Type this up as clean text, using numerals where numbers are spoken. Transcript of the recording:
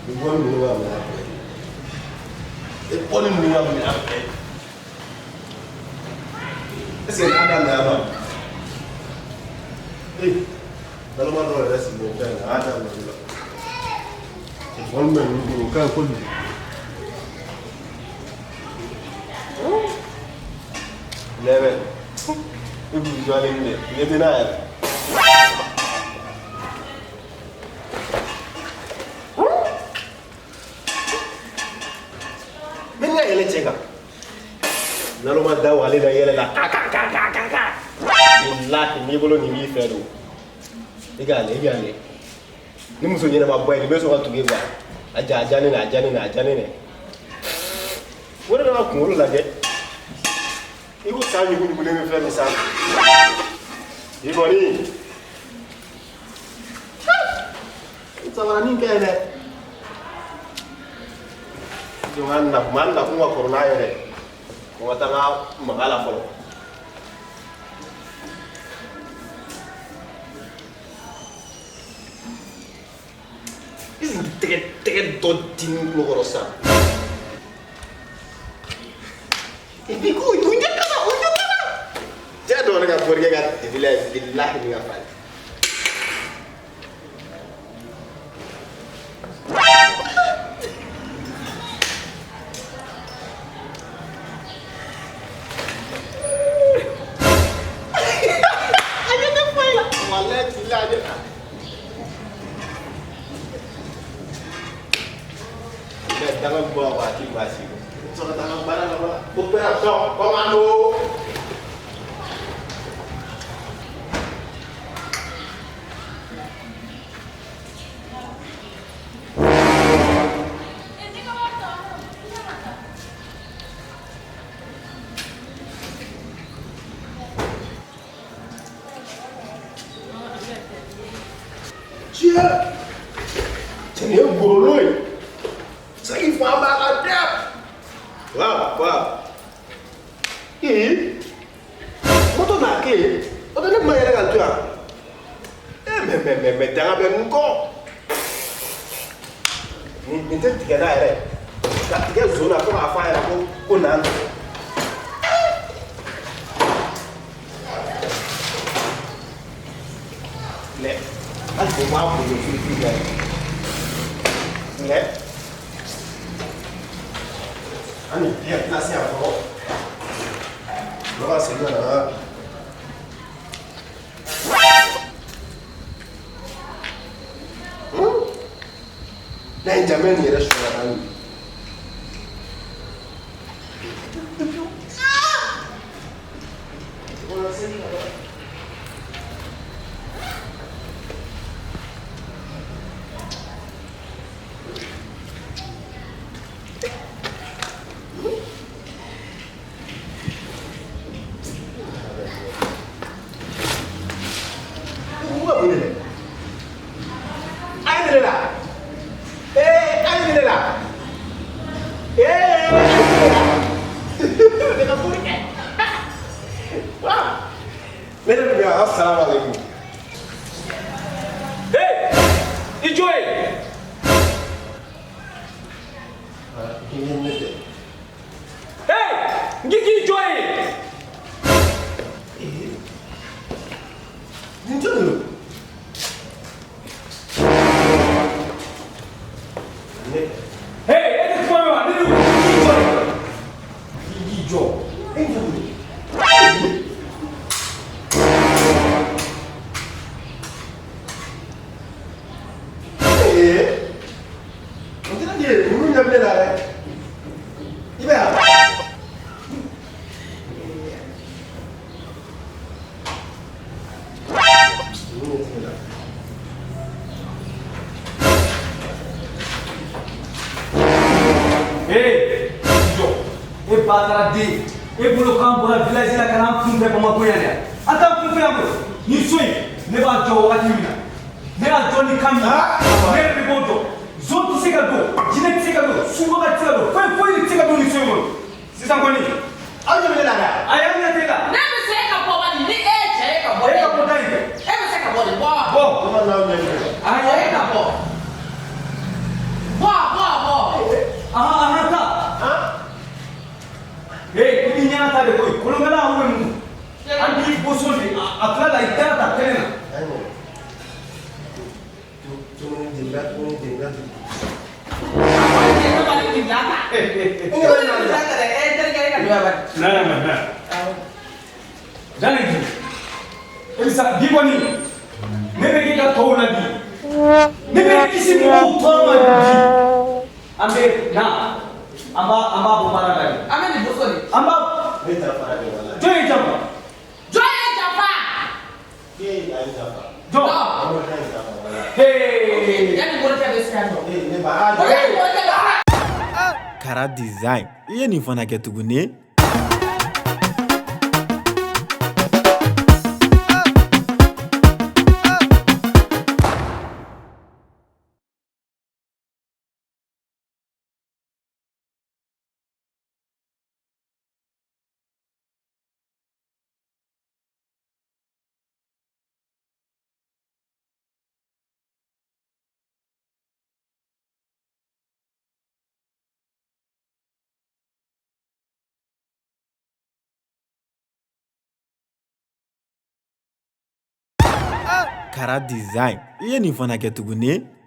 Nin bɔ ninnu ka minɛ bɛɛ. E bɔ ni ninnu ka minɛ bɛɛ. Est ce que n'a daminɛ a ban? Ee, balima dɔw yɛrɛ sigilen tɛ yen, a y'a daminɛ o la. Bɔli bɛ ninnu bolo, o ka ɲi kojugu. Lɛbɛ, i b'u jɔlen minɛ, ɲɛ tɛ n'a yɛrɛ. N bɛ n ka yɛlɛ cɛ kan. Naloma da wale la yɛlɛ la ka ka ka ka ka ka. Bilahi n'i bolo nin b'i fɛ don. I k'ale i k'ale. Ni muso ɲɛnama bɔ ye nin bɛ sɔn ka tugu e kɔ. A ja a diya ne na a diya ne na a diya ne na. O de ka kunkolo lajɛ. I ko san ɲuguɲugulen bɛ fɛn min sanfɛ. I kɔni. Samaranin kɛ dɛ. Donc an na kuma an nakun ka kɔrɔ n'a yɛrɛ. Ko ka taa n ka maga la fɔlɔ. I tɛgɛ tɛgɛ dɔ di n tulo kɔrɔ sisan. Et puis ko u ɲɛ kala u ɲɛ kala. Cɛ dɔ ne ka fɔlikɛ ka debila ye bilahi ni ka fa ye. Danga bɔ waati baasi sɔrɔ ka baara la opération commando. Tiɲɛ cɛ nin ye gorolo ye saki fa b'a la dɛ. Waaw waaw. Ee, moto n'a kɛ o tɛ ne kuma yɛrɛ ka to yan. Ee, mais danga bɛ n kɔ. Nin tɛ tigɛ n'a yɛrɛ ka tigɛ zon na fo k'a fɔ a yɛrɛ ko na. Lɛ, hali o b'a bolo firifiri la ye. Lɛ. An ni bien placé yan fɔlɔ. Dɔ ka segin ka na. N'a ye jamɛ nin yɛrɛ sɔrɔ ka ɲɛ. Assalamu alaikum. Hey! I jɔ yen! Hey! N k'i k'i jɔ yen! Nin jɔn de don? Ne. Hey! E tɛ kuma mɛn wa? Ne de ko k'i jɔ yen! I k'i jɔ. E jɔn de don? Ee, o tɛ ne ye, ninnu ɲɛ bɛ ne la dɛ. I bɛ yan. Ninnu ɲɛ tɛ ne la. Hey! I jɔ. E batara den. E bolo k'an bɔra village la ka n'an kunfɛ Bamakɔ yan dɛ. An t'an kunfɛ yan koyi. Nin so in, ne b'a jɔ wagati min na. Ne y'a jɔ ni kan min ye, ne yɛrɛ de b'o dɔn. Zon tɛ se ka don, jinɛ tɛ se ka don, subaga tɛ se ka don, fɛn foyi tɛ se ka don nin so in kɔnɔ. Sisan kɔni, Aw ɲɛ bɛ ne la dɛ. a y'an ɲɛ t'e la. Ne bɛ se ka bɔ bani ni e ye Ee, i b'i ɲɛna ta de koyi, kolonkɛla aw bɛ mun? An b'i boso de, a tila la i tɛna ta kɛnɛ na. Tuguni delila, tuguni delila. Non, non, non. Janni e bɛ sa bi kɔni, ne bɛ k'i ka tɔw ladi, ne bɛ kisi mɔgɔw tɔɔrɔ ma bi. An bɛ na, an b'a bɔ baara la de. An bɛ nin boso de. An b'a Ne janfara de walahi. Jɔn ye janfa? Jɔn ye janfa? E a ye janfa. Jɔn? Morikɛ ye janfa walahi. Hey! Yanni morikɛ bɛ se yan nɔ. Ee, ne ba a. Yanni morikɛ bɛ se. Kara Design, i ye nin fana kɛ tuguni. Kara Design, i ye nin fana kɛ tuguni.